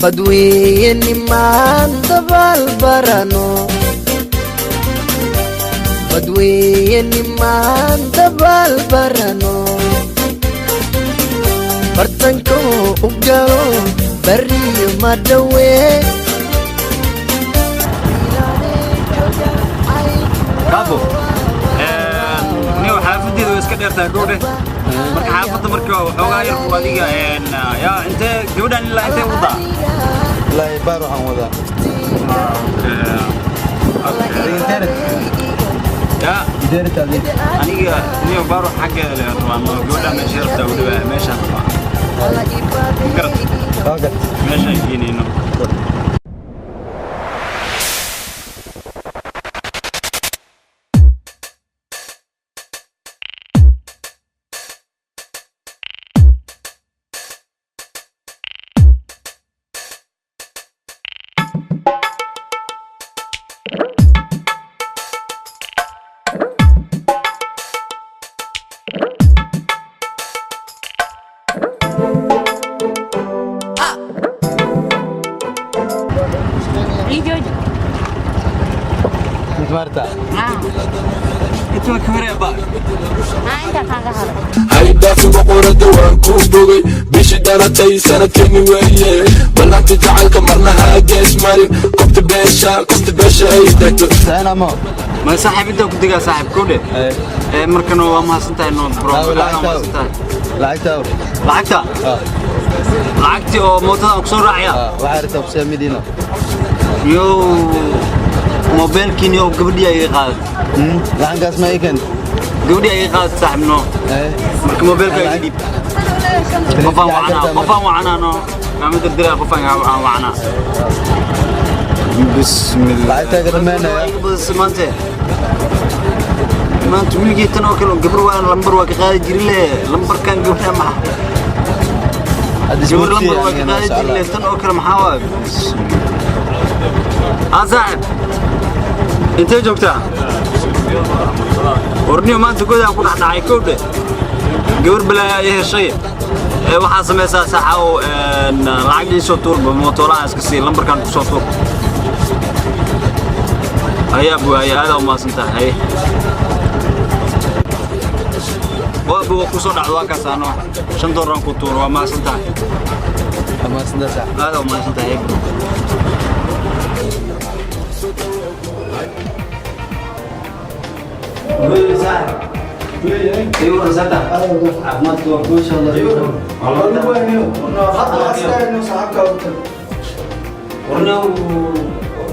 Badweeye nimaan dabaal barano, badweeye nimaan dabaal barano, bartanko u galo bariyo ma dhawee. Kaabo niyo, xaafadeeda way iska dheertahay gowdhe. Marka xaafadda marka waxoogaa yarku adiga yaa intee gabadhan ilaa intee wadaa? Wallaahi baar waxaan wadaa. Internet. Yaa? Internet adiga. Aniga niyo baar wax xaggeeda le rabaa, gabadhan meesha rabtaa u dhawaa, meeshaan rabaa. Garad. Waagat. Meeshaan geenayno. Ii jooji. Mid maarta. Inta ka wareeba. Intaa kaan ka haray. Haydhaafin boqorada, waan ku bogay. Bishii dhalatay sanadkeeni weeye. Ballanta jacaylka marna ha gees marin. Kobta beesha, kobta beesha ay degto. Saana mo. Ma saaxiib, intaa ku digaa saaxiib kowdhe. Eh. Ee markana waa mahadsantahay no bro. Aaw, aad waa lacagta. Mahadsantahay. Lacagta. Lacagta? Ah. Lacagtii oo mootada aan kusoo raacaya? Ah, waxaa rabtaa ku saamidiina. Yo, moobeelkiin yo gabadhii ay iga qaadat. Lacagtaas ma ikan. Gabadhii ay iga qaadat saaxiib no. Eh. Marka moobeelka iga dhiib. Qofaan wacanaa, qofaan wacanaa no, maama dirdiraa, qofaan aan wacanaa. Bismillah. Lacagta ka dhamaanaya. Iga badisay maanta. Maanta wiilgii tan oo kale gabar waa lambar waa ka qaadi jiri le lambarkan gabadha maxaa Hadda gabar lambar waa ka isbuucii qaadi jiri le tan oo kale maxaa waaye? Haa saaxib, intee joogtaa? Warniyo maanta godaan ku dhex dhacay kowdhe, gabar balaaya ay heshay. Ee waxaa samaysaa saxa oo lacag ii soo tuurba, mootoolaha iska sii lambarkan ku soo tuur. Ayaa buwaaya, aad u mahadsan tahay. Haye waa buwa ku soo dhacdo, waa kaas ano $5 ku tuuro. Waa mahadsan tahay. Ama sida sax. Aad u mahadsan tahay bro.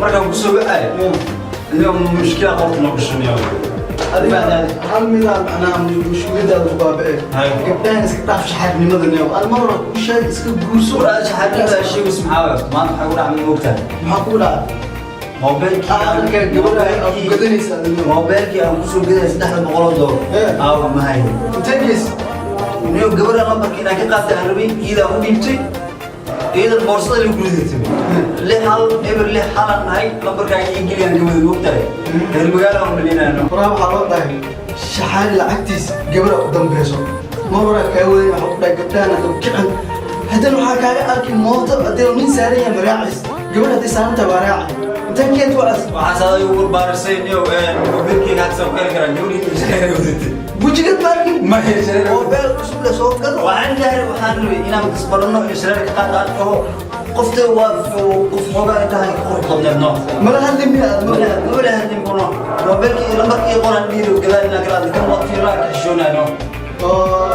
Markaan kusoo wacay iyo mushkila qofka noo gashanaya. Hal midaan macnaha mushkiladaada ku baaba'e. Hay. Gabdhahan iska dhaaf shaxaadnimada neew. Aan mar hore ku sheeg, iska guurso. Shaxaadnimada sheegaysa maxaa waaye? Maanta waxaa ku dhacmay moogtahay? Maxaa kugu dhacay? Moobeelkii. Aqalka gabadha aad ku gadanaysaa adiga. Moobeelkii aan kusoo gadaya $300. Eh. Aawa ma hayo. Intee geys? Niyo gabadha lambarkii inaan ka qaatay aan rabay, iidaa u dhiibtay, iidan boorsada lagu ridatay. 610 06 aan nahay, lambarkaaga ii geliyaan gabadha moogtahay. Reer magaala aan dhalinayno. Horaa waxaa loo dhahay shaxaad lacagtiis gabadha u dambeyso. Mar horaa kaa waday, waxaa ku dhahay gabdhahan hadda kicin. Haddana waxaa kaaga arki mooto haddii nin saaran yahay maraacis. Gabadha haddii saaran tahay waa raaci. Intee keed waas? Waxaas aday ugu barbaarisay niyo moobeelkeyga hadda soo heli karaa gabadhii shareer wadatay. Wejigad maarkin? Ma shareer. Moobeel cusub la soo gado. Waxaan jahay, waxaan rabay inaan isbarano iyo shareerka qaad aan dhaho qofta waa qof xoogaa indhaha ka qurux badneed no. Mala hadli miya aad mala ma? Mala hadlin buno moobeelkii lambarkii qoran dhiido gadaal inaan kala hadli kan waqtiga ka xishoonayno. Oo.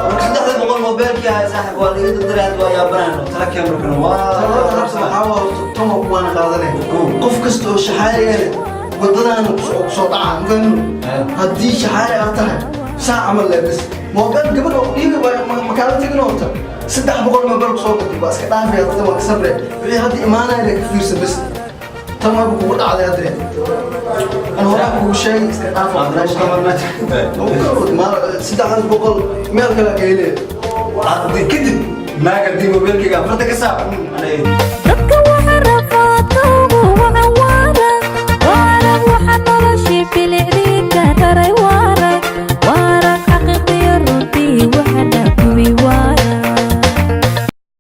Marka 300 moobeelkii ahay saaxib waa laga dardaray, hadda waa yaabanayno tala keen markana waa. Talada horta waxaa waa horta toma kuwaana qaadanay. Qof kasta oo shaxaariyana wadadaana kusoo dhaca mafahmin. Haddii shaxaari aad tahay saa camal leh bas moobeel gabadha oo dhiibi waa makaala tegin horta 300 moobeel kusoo gatay waa iska dhaafaya, dadka waa ka sabre wixii hadda imaanaya le ka fiirsa bas. Tan waaba kugu dhacday hadda, an horaa kugu sheegay iska dhaaf. 300 meel kale ka helaya. Kadib naag haddii moobeelkeyga afarta ka saar Dadka